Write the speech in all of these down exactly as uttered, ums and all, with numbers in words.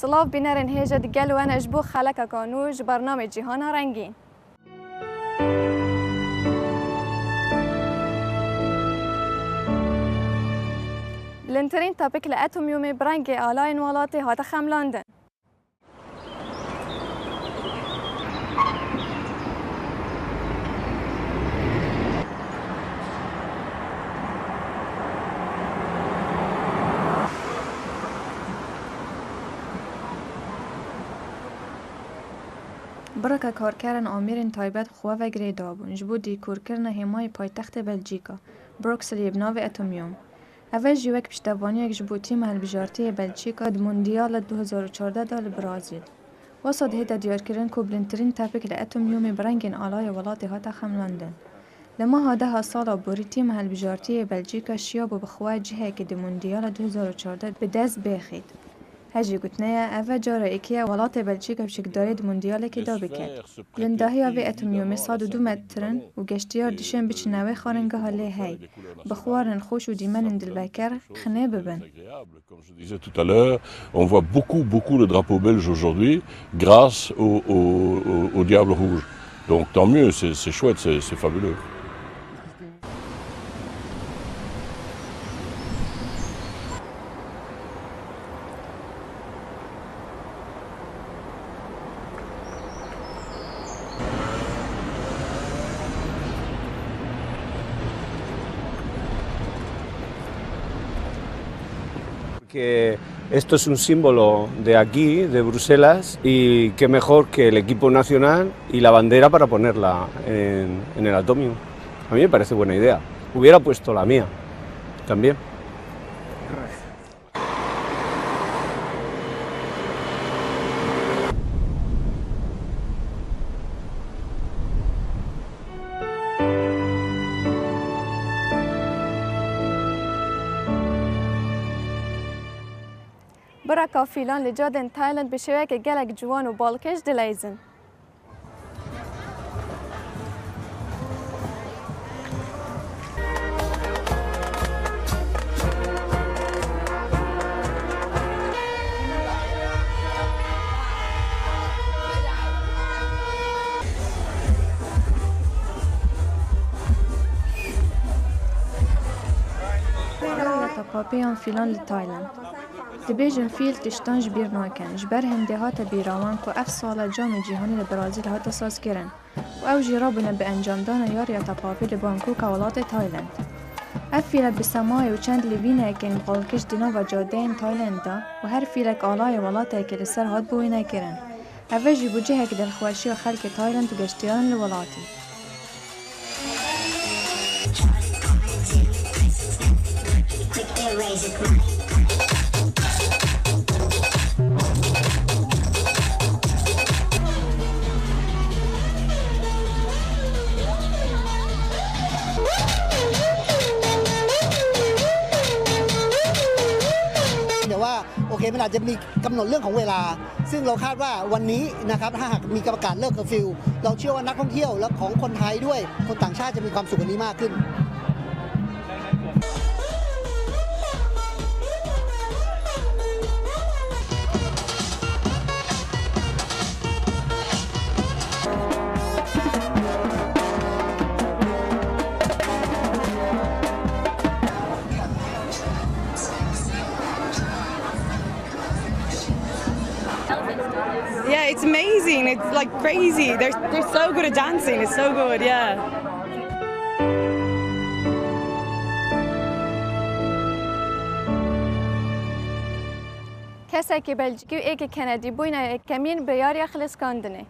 Silav bînerên hêja, digel we ne ji bo xelekeka nû ji bernamê Cîhana Rengîn. Bilintirîn tepik li etomyûmê bi rengê alayên welatê hate xemlandin. Bireke karkerên amêrên taybet xwe ve girêdabûn ji bo dîkorkirina hêmayê paytextê Belçîka, Brukselê, bi navê Etomyûm. Ev e jî wek piştevaniyek ji bo tîma hilbijartiyê Belçîka di Mondiala du hezar û çardeh de li Brazîl. Wesa dihête diyarkirin ku bilintirîn tepik li etomyûmê bi rengên alayê welatê hate xemlandin. Li meha deha sala borî tîma hilbijartiyê Belçîka şiyabû bi xwe cihekê di Mondiala du hezar û çardeh bi dest bêxît. Hejî gotine ye, ev e cara êkê ye welatê Belçîka pişikdarî di Mondialekê de bike. Bilindahiya vê etomyûmê sed û du metr in û geştiyar dişên biçine wê xaningeha lê hey, bi xwarên xweş û dîmenên dilbeker xinê bibin. Comme je disais tout à l'heure, on voit beaucoup, beaucoup le drapeau belge aujourd'hui grâce au, au, au, au Diable Rouge. Donc tant mieux, c'est c'est chouette, c'est c'est fabuleux. Que esto es un símbolo de aquí, de Bruselas, y qué mejor que el equipo nacional y la bandera para ponerla en, en el atomio. A mí me parece buena idea. Hubiera puesto la mía también. Bireka fîlan li cadên Tayland bi şêweyeke gelek ciwan û balkêş dileyzin. Rewla tepapeyan fîlan li Tayland. Dibêjin fîl tiştan ji bîr nakin. Ji ber hindê hate bîra wan ku ev sala Camê Cîhanî li Brazîl hate sazkirin û ew jî rabûne bi encamdana yariya tepavî li Bangkoka welatê Tayland. Ev fîle bi semayê û çend lîvînekên balkêş di nava cadeyên Tayland de û her fîlek alayê welatekê li ser hatibû wênekirin. Ev e jî bû cihek dilxweşiya xelkê Tayland û geştiyaran li welatê. ดี๋ยวว่า โอเค มันอาจจะมีกำหนดเรื่องของเวลา ซึ่งเราคาดว่าวันนี้นะครับ ถ้าหากมีประกาศเลิกเคอร์ฟิว เราเชื่อว่านักท่องเที่ยวและของคนไทยด้วย คนต่างชาติจะมีความสุขกว่านี้มากขึ้น Yeah, it's amazing. It's like crazy. They're they're so good at dancing. It's so good. Yeah. Kesekî Belcîkî û êkê Kenedî bûyne yekemîn bi yariya xiliskandinê.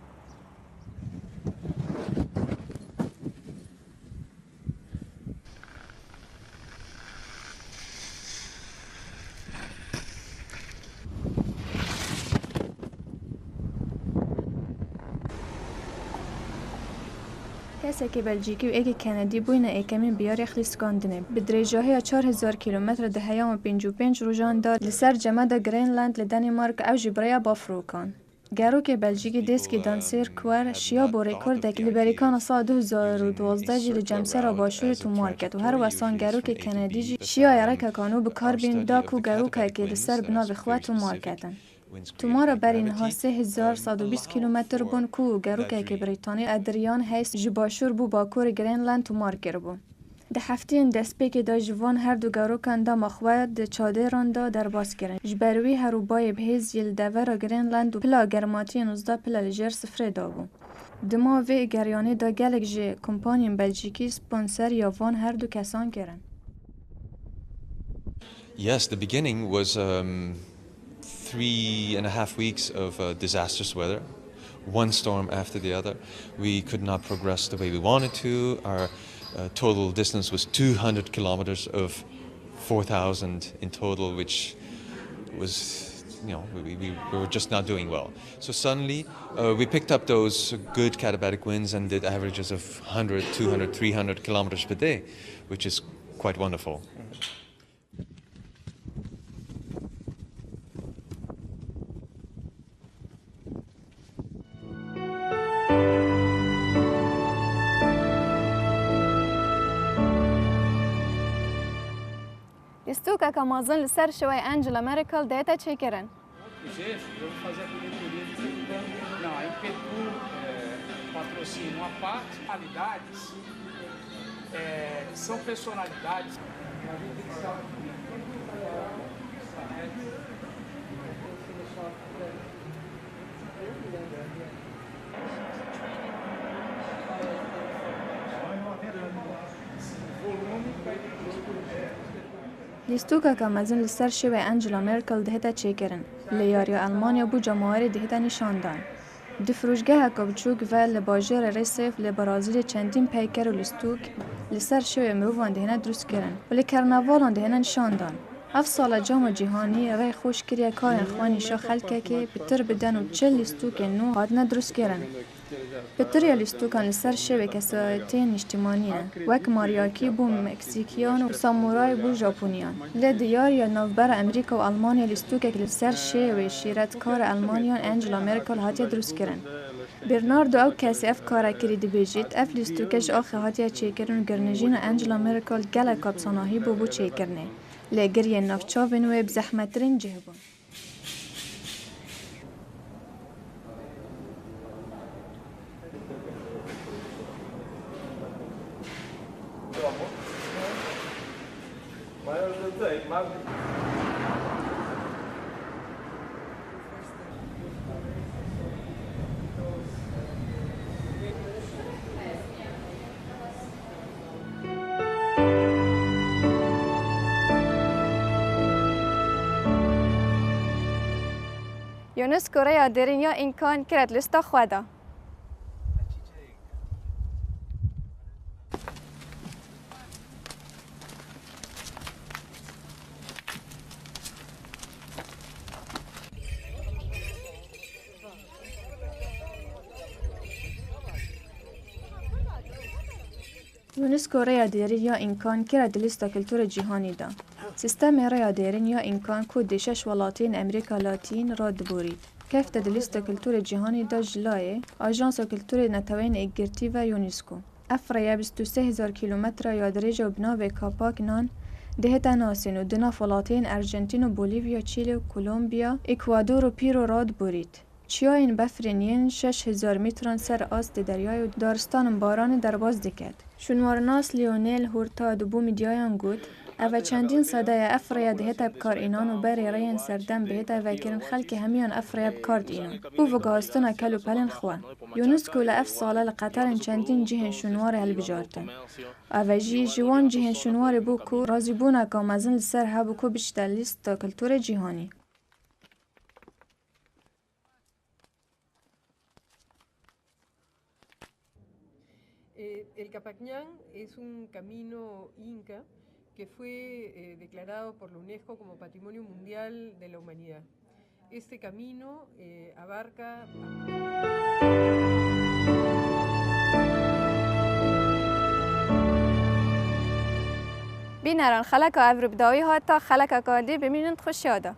Kesekî Belcîkî û êkê Kenedî bûyne êkemîn bi yariya xiliskandinê. Bi dirêjahiya çar hezar kîlometre di heyama pêncî û pênc rojan de li ser cemeda Greenland li Danîmark ew jî bi rêya bafrokan. Gerokê Belcîkî Dêskî Danser Kuer şiya bo rekordek li berîkana sala du hezar û duwazdeh jî li Cemsera Başûrê tomar ket û her wesa gerokê Kenedî jî şiya yerekeka nû bi kar bîn da ku gerokekê li ser bi navê xwe tomar ketin. Tomara berî niha sê hezar sed û bîst kîlometr bûn ku gerokekî Brîtanî Adrian Hayes ji başûr bo bakurê Greenland tomar kiribû. Di hefteyên destpêkê de ji van her du gerokan dema xwe di çadêran de derbas kirin. Ji ber wî herûbayê bi hêz yê li devera Greenland û pila germatiyê nozdeh pila li jêr sifrê de bû. Dima vê geriyanê de gelek ji kompaniyên Belcîkî sponseriya van her du kesan kirin. Yes, the beginning was um, three and a half weeks of uh, disastrous weather, one storm after the other. We could not progress the way we wanted to. Our uh, total distance was two hundred kilometers of four thousand in total, which was, you know, we, we, we were just not doing well. So suddenly, uh, we picked up those good katabatic winds and did averages of one hundred, two hundred, three hundred kilometers per day, which is quite wonderful. Lîstokeke mezin li ser şêweyê Angela Merkel dihête çêkirin. Não, a Impetu eh, patrocina uma parte, qualidades, eh, são personalidades. Lîstokeke mezin li ser şêwê Angela Merkel dihête çêkirin, lê yariya Elmanya bo cemawerê dihête nîşandan. Di firoşgeheke biçûk ve li bajêrê Recife li Brazîlê çendîn peyker û lîstok li ser şêwê mirovan dihêne dirustkirin û li karnevalan dihêne nîşandan. Ev sale Cama Cîhanî rê xweş kiriye karên xwe nîşa xelkekê pitir bidin û çil lîstokên nû hatine dirustkirin. Pitiriya lîstokan li ser şêwê kesayetiyên niştimanî ne, wek Mariaki bo Meksîkiyan û Samuray bo Japoniyan. Lê di yariya navbera Amerîka û Elmanya lîstokek li ser şêwê şîretkara Elmaniyan Angela Merkel hatiye dirustkirin. Bernardo ew kesê ev kare kirî dibêjît, ev lîstoke ji axê hatiye çêkirin û girnijîna Angela Merkel gelek kapsanahî bû bo çêkirinê. Lê giriyên nav çavên wê bi zehmettirîn cih bûn. UNESCO rêya dêrîn ya înkan kire di lista xwe de. UNESCO rêya dêrîn ya înkan kire di lîsta kulturê cîhanî de. Sîstemê rêya dêrîn ya înkan ku di şeş welatiyên Amerîka Latîn re diborît, kefte di lîsta kulturê cîhanî de ji layê Ajansa Kulturê Neteweyên Yekgirtî ve UNESCO. Ev rêye bîst û sê hezar kîlometre ya dirêj û bi navê Kapak Nan dihête nasîn û di nav welatiyên Arjantîn û Bolîvya, Çîlê û Kolombiya, Ekwador û Pîro re diborît. Çiyayên befrîn yên şeş hezar metran ser astê deryayê û daristanên baranê derbas diket. Şûnwarnas Lionel Hurtado bo medyayan got, Eve çendîn sede ye ev rêye dihête bikarînan û berê rêyên serdem bihête vekirin xelkê hemiyan ev rêye bi kar diînin bo veguhastina kelûpelên xwe. UNESCO li ev sale li Qeterên çendîn cihên şûnwarê hilbijartin. Eve jî ji wan cihên şûnwarê bû ku razîbûneke mezin li ser hebû ku biçite lîsta kulturê cîhanî. Eh, el Capacñán es un camino inca que fue eh, declarado por la UNESCO como Patrimonio Mundial de la Humanidad. Este camino eh, abarca... Bîneran, xeleka ev rû bi dawî hat, ta xelekeka dî bimînin di xweşiya de.